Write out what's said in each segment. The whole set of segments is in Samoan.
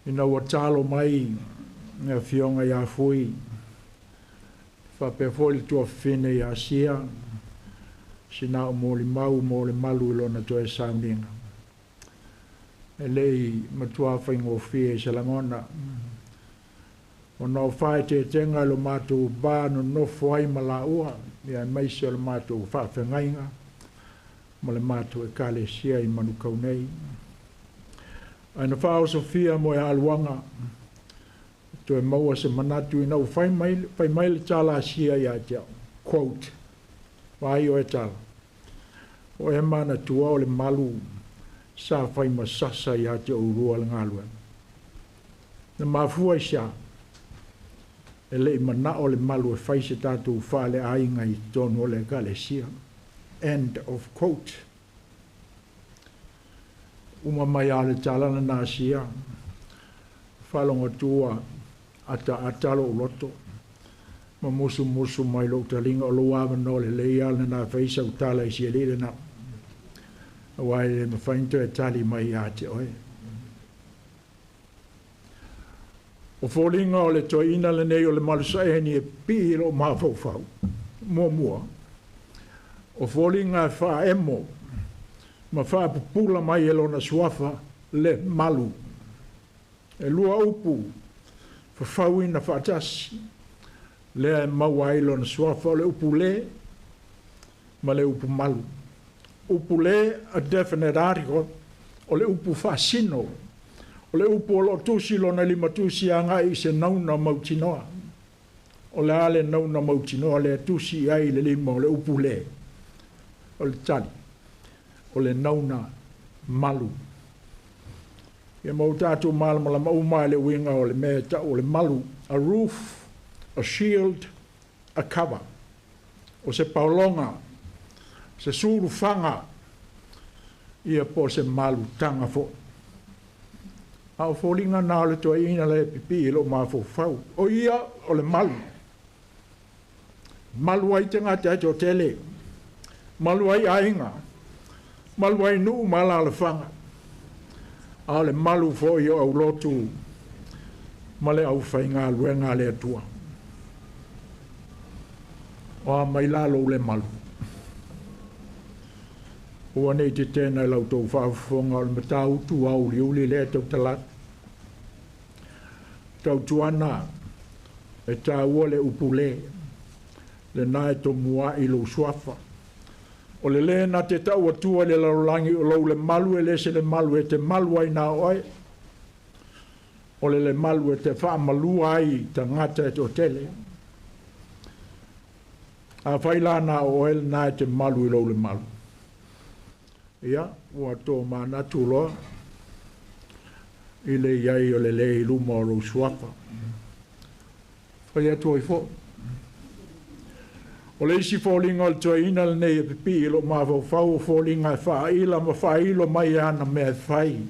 Ina ua talo mai le afioga ia Fui, faapea foi le tuafafine ia Sia, sina o molimau mo le malu i lona toe sauniga. E le i matua faigofie i se lagona, ona o faaeteetega i lo matou va nonofo ai ma laua, aemaise o le matou faafegaiga ma le matou ekalesia i Manukau nei. Ae na faaosofia moegaluaga, toe maua se manatu ina ua fai mai le tala a Sia ia te au, quote, "Vaai oe Tala, o e manatua o le malu sa fai ma sasa ia te oulua le galuega. Na mafua i se a? E le i manao le malu e fai se tatou faaleaiga i totonu o le ekalesia." End of quote. Uma mai a le tala lena a Sia, faalogo atu ua ataata lou loto ma musumusu mai lou taliga, o lou avanoa lelei lava lena e fai sau tala i si alii lena, aua e le mafai ona toe tali mai ia te oe. O foliga o le toeaina lenei o le malusaeni e pipii i lou mafaufau. Muamua, o foliga e faaemo ma faapupula mai e lona suafa le malu. E lua upu fafauina faatasi, lea e maua ai lona suafa, o le upu le ma le upu malu. Upu le, a definite article, o le upu faasino, o le upu o loo tusi lona limatusi agai i se nauna mautinoa. O le a le nauna mautinoa lea tusi i ai le lima o le upu le? O le tali, o le nauna malu. Ia ma ua tatou malamalama uma i le uiga o le mea e tau o le malu, a roof, a shield, a cover. O se paologa, se sulufaga, ia po o se malutaga foi. A o foliga na o le toeaina lea e pipii i lou mafaufau. O ia o le malu. Malu ai tagata e toatele, malu ai aiga, malu ai nuu ma alaalafaga, a o le malu foi o aulotu ma le aufaigaluega a le Atua. O a mai la lou le malu? Ua nei tetena i la outou faafofoga o le matautu auliuli lea e tautala atu. Tautuana e taua le upu le, lena e tomua'i lou suafa. O le le na te tau atua i le lalolagi o lou le malu e le se le malu e te malu ai na oe. O le le malu e te faamalua ai tagata e toatele. Afai la na o oe lena e te malu i lou le malu, ia, ua tomanatu loa i le i ai o le le i luma o lou suafa. Fai atu ai foi. O le isi foliga o le toeaina lenei e pipii i lou mafaufau, o foliga e faaila ma faailo mai e ana mea e fai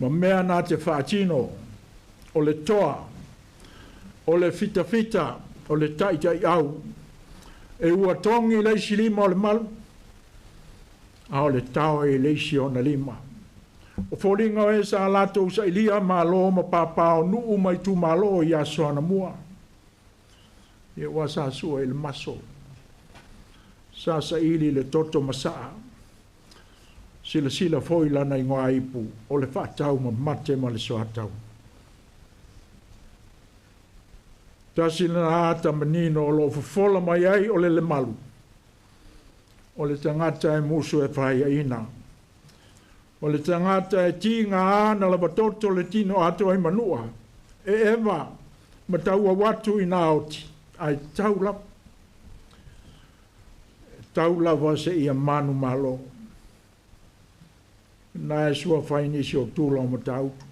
ma mea na te faatino, o le toa, o le fitafita, o le taitaiau. E ua togi le isi lima o le malu, a o le tao e le isi ona lima. O foliga o e sa latou sailia malo ma pāpā o nuu ma itumalo i aso anamua. Ia ua sa sua i le maso, sa saili le toto masaa, silasila foi lana igoa ipu, o le faatau mamate ma le soatau. Tasi lena ata manino o loo fofola mai ai o le le malu, o le tagata e musu e faiaina, o le tagata e tiga na lava toto le tino atoa i manua, e eva ma tauau atu i nā oti, ai tau lava. Tau lava se ia manu malo. Na e suafa ai nisi o tula o Matautu.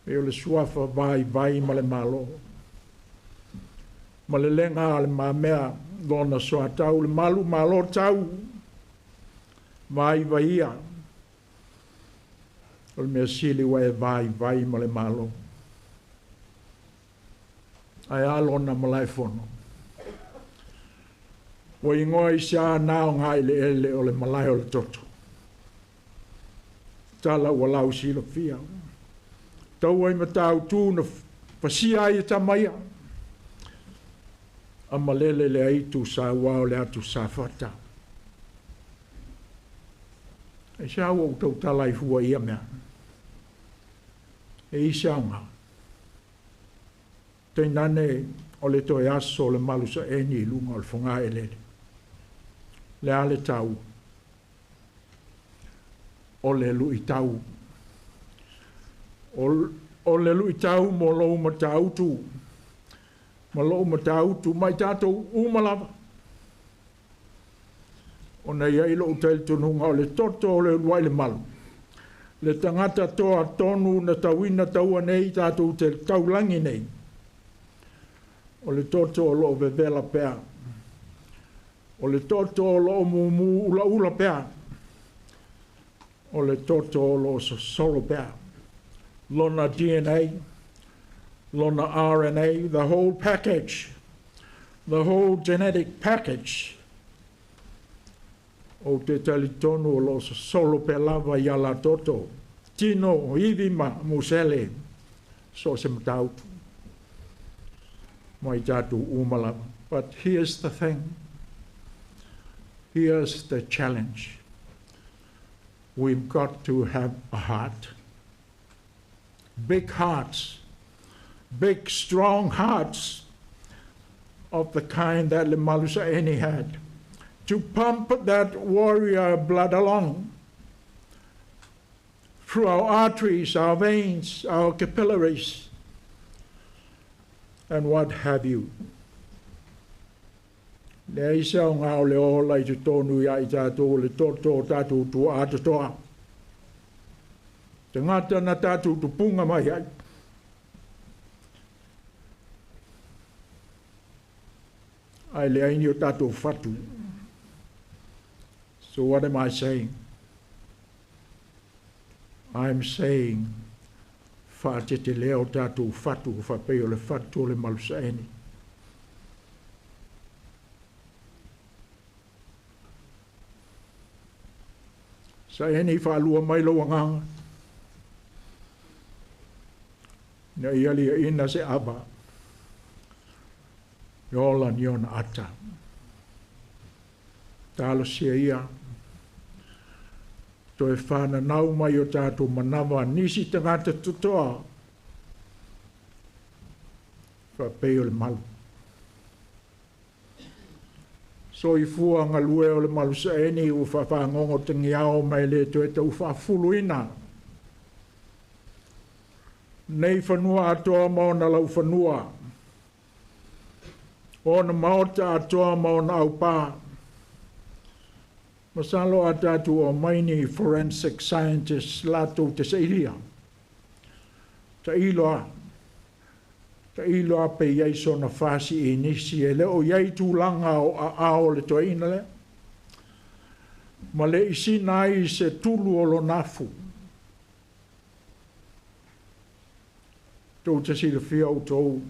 E o le suafa vaivai ma le malo. Ma le lega a le mamea lona soatau le malu malo tau vaivaia. O le mea sili ua e vaivai ma le malo. Ae a lona malaefono. Ua igoa i se a na o ngā eleele o le malae o le toto. Tala ua lausilafia. Tau ai Matautu na pasia ai e tamaia. Amalele le aitu sa ua o le atu safata. E sa ua utau tala i fua ia mea. E isi aoga. Tainane o le toe aso o le malusaeni i luga o le fogaelele. Le a le tau o le luitau. O le luitau mo lou Matautu. Ma lou Matautu mai tatou uma lava. Ona ia i lou talitonuga o le toto o le uluai le malu. Le tagata toa tonu na tauina taua nei tatou te taulangi nei. O le toto o loo vevela pea. O le toto o loo mumu ula ula pea. O le toto o loo sosolo pea. Lona DNA, lona RNA, the whole package, the whole genetic package. O te talitonu o loo sosolo pea lava ia la toto. Tino, ivi ma musele, so se Matautu. Mai tātou uma lava. But here's the thing. Here's the challenge. We've got to have a heart. Big hearts. Big, strong hearts of the kind that Lemalusaeni had, to pump that warrior blood along through our arteries, our veins, our capillaries, and what have you. Leai se aoga o le ola i totonu ia i tātou le toto o tātou tua atotoa. Tagata na tātou tupunga mai ai. Ai leai ni o tātou fatu. So what am I saying? I'm saying whaatete lea o tātou fatu, whapei o le fatu o le malusaeni. Saeni whaalua mai lau anganga. Na ia lia ina se ava. Iola ni ona ata. Talo sia ia. Toe whananau mai o tātou manawa nisi tangata tutoa. Whapei o le malu. Soifua galue o le malusaeni ua faafagogo tagiao mai le toe taufaafuluina. Nei fanua atoa ma ona laufanua. Ona maota atoa ma ona aupā. Masalo a tātou o maini forensic scientists latou te sailia. Ta'iloa. Ta'iloa pe iai sona fasi i nisi e le o iai tulaga o a'ao le toeaina lea. Ma le isina ai se tulu o lona afu. Tou te silafia outou.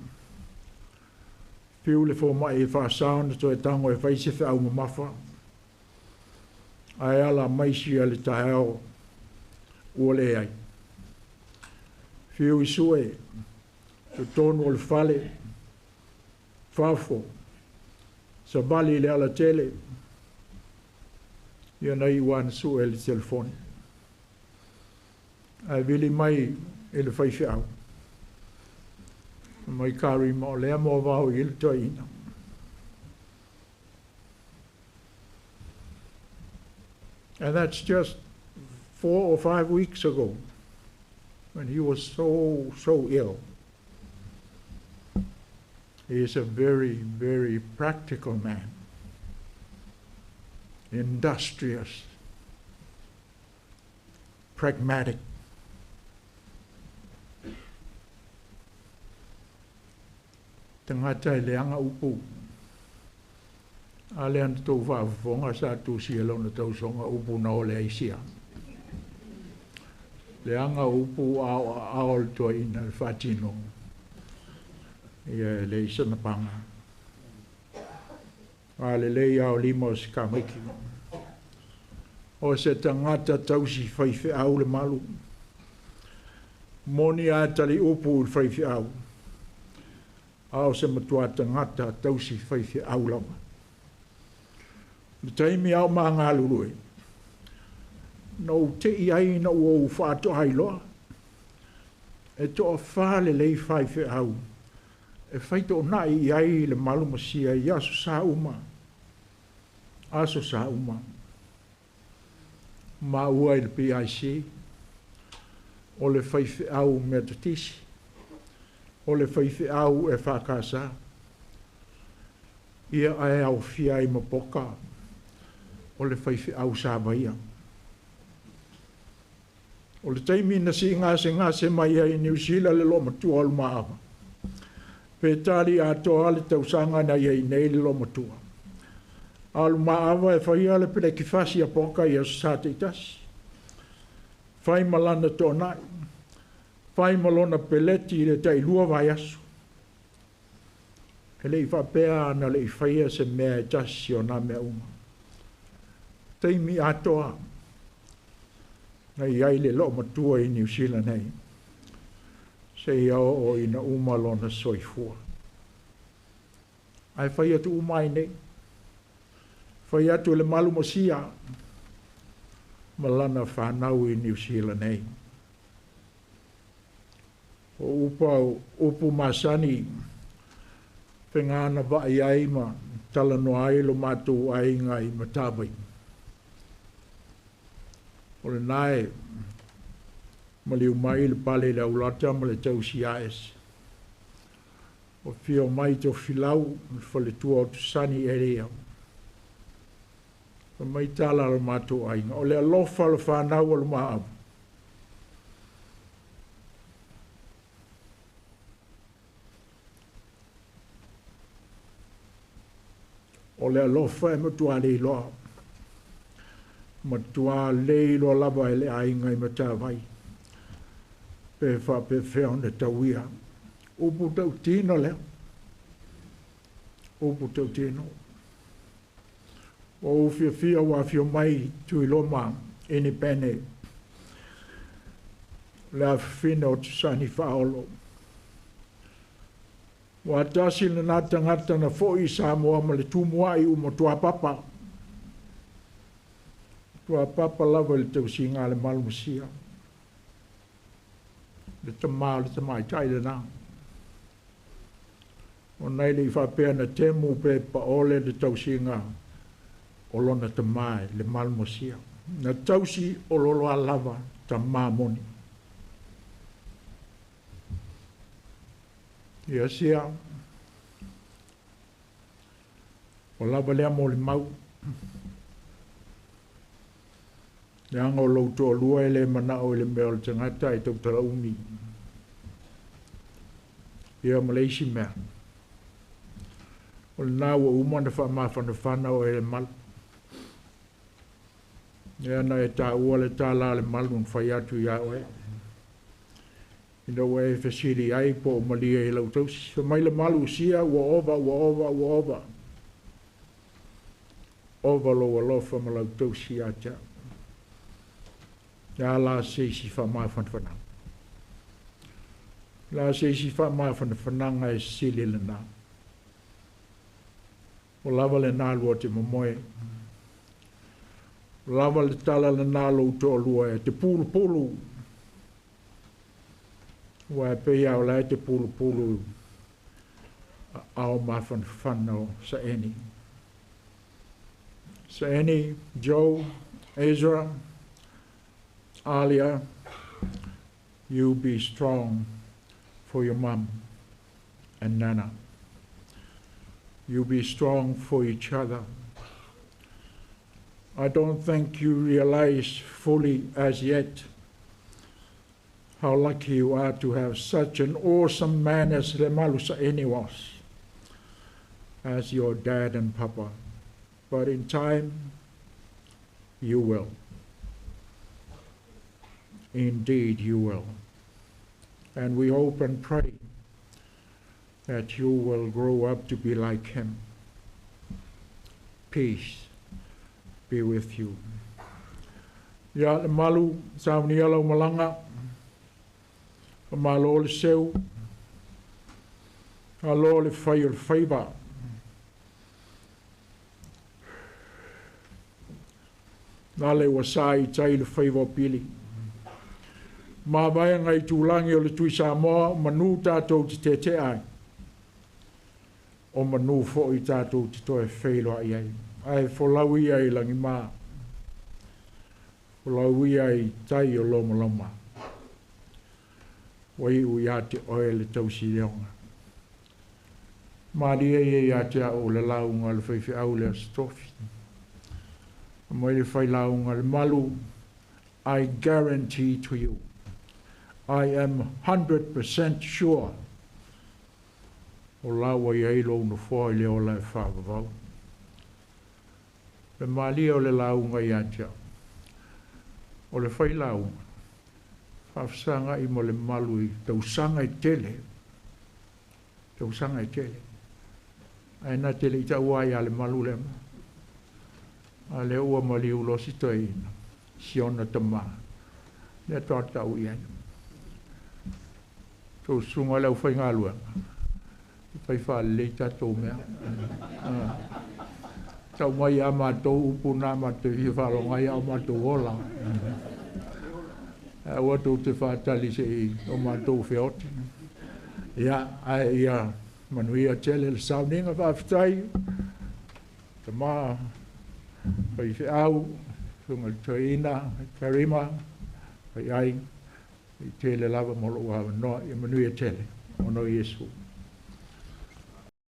Fiu le foma'i e faasao na toe tago e fai se feau mamafa. Ae ala mai sia le taeao ua leai. Fiu i sue, totonu o le fale, fafo, savali i le alatele, ia na iu lava na sue le telefoni. Ae vili mai i le faifeau. Mai kari ma o lea moavao i le toeaina. And that's just 4 or 5 weeks ago when he was so, so ill. He is a very, very practical man. Industrious, pragmatic. Tagata e leaga upu. A lea na tou faafofoga sa tusia lona tausoga upu na ole ai sia. Leaga upu a o aao le toeaina le faatino. Ia e leai sana paga. A lelei a o lima o se kamaiki. O se tagata tausi faifeau Lemalu. Moni a tali upu i le faifeau, a o se matua tagata tausi faifeau lava. Le taimi ao magalulue, na ou te i ai na ua ou faatoa iloa, e toafā lelei faifeau, e faitoonai i ai Lemalu ma Sia i aso sa uma. Aso sa uma. Maua i le PIC, o le faifeau Metotisi, o le faifeau EFKS, ia ae aofia ai ma Poka, o le faifeau Savaia. O le taimi na siigasegase mai ai i Niu Sila le loomatua o Lumaava, pe tali atoa le tausaga na i ai nei le loomatua. A o Lumaava e faia le pelekifasi a Poka i aso Sa taitasi. Fai ma lana toonai, fai ma lona peleti i le tailua vaiaso. E le i faapea na le i faia se mea e tasi o nā mea uma. Taimi atoa na i ai le loomatua i Niu Sila nei, seia oo ina uma lona soifua. Ae fai atu uma ai nei. Fai atu Lemalu ma Sia ma lana whānau i Niu Sila nei. O upa o upu masani whengana vai ai ma talanoa ai lo mātou aiga i Matavai. O le nae maliu mai le pale le aulata ma le tausi aes. O fio mai tō filau le faletua o Tusani Elia. O mai tala lo mātou aiga. O le alofa lo whānau o lo maavu. O le alofa e matua le iloa. Matua le iloa lava e le aiga i Matavai. Pe whapewhea ona tauia. Upu tautino lea. Upu tautino. O ufiafia ua afio mai Tuiloma Inipene. Le afifina o Tusani Faaolo. Ua tasi le nā tagata na foi i Samoa ma le tumuai u matua papa. Tua papa lava i le tausiga a Lemalu ma Sia. Le tamā o le tamaitai lenā. O nai le i faapea na temu pe paole le tausiga o lona tamā e Lemalu ma Sia. Na tausi o loloa lava tamā moni. Ia sia, o lava lea mo le mau. Leaga o lou toalua e le manao i le mea o le tagata e tautala umi. Ia ma le isi mea. O lenā ua uma ona faamafanafana oe e Lemalu. Ea na e taua le tala a Lemalu na fai atu iā oe. Ina ua e fesili ai po o malie i lau tausi. Fai mai Lemalu, sia ua ova, ua ova, ua ova. Ova lou alofa ma lau tausi ia te au. Ia la se isi faamafanafanaga. La se isi faamafanafanaga e sili lenā. O lava lenā lua te momoe. O lava le tala lenā lou toalua e te pulupulu. Ua e pei a o la e te pulupulu aao mafanafana o Saeni. Saeni, Joe, Ezra, Alia, you be strong for your mum and Nana. You be strong for each other. I don't think you realize fully as yet how lucky you are to have such an awesome man as Lemalu Saeni was, as your dad and papa. But in time, you will. Indeed, you will. And we hope and pray that you will grow up to be like him. Peace be with you. Ia Lemalu, saunia lau malaga, faamalo le seu, alo le fai o le faiva. Lale ua sa i tai le faiva o Pili. Mavaega i tulagi o le Tui Samoa, o manu tatou te tetea ai. O manu foi tatou te toe feiloai ai. Ae folau ia i lagima, folau ia i tai o lomaloma. Ua iu ia te oe le tausileoga. Malie ia ia te au le lauga le faifeau le Aso Tofi. Mai le failauga Lemalu, I guarantee to you, I am 100% sure o la ua i ai lou nofoa i le ola e faavavau. Le malie o le lauga ia te au, o le failauga, faafesagai ma Lemalu i tausaga e tele, tausaga e tele. Ae na te le i taua ia Lemalu lea mea. A lea ua maliu loa si toeaina, si ona tamā, lea faatoa tau i ai. Tou susuga i le aufaigaluega, fai faalelei tatou mea. Tau mai a matou upu na matou fia faalogo ai a o matou ola. Aua tou te faatali se i o matou feoti. Ia, ae ia manuia tele le sauniga faafetai. Tama faifeau, susuga i le toeaina, Karima, fai ai, i tele lava mo lou avanoa, ia manuia tele, ona o Iesu.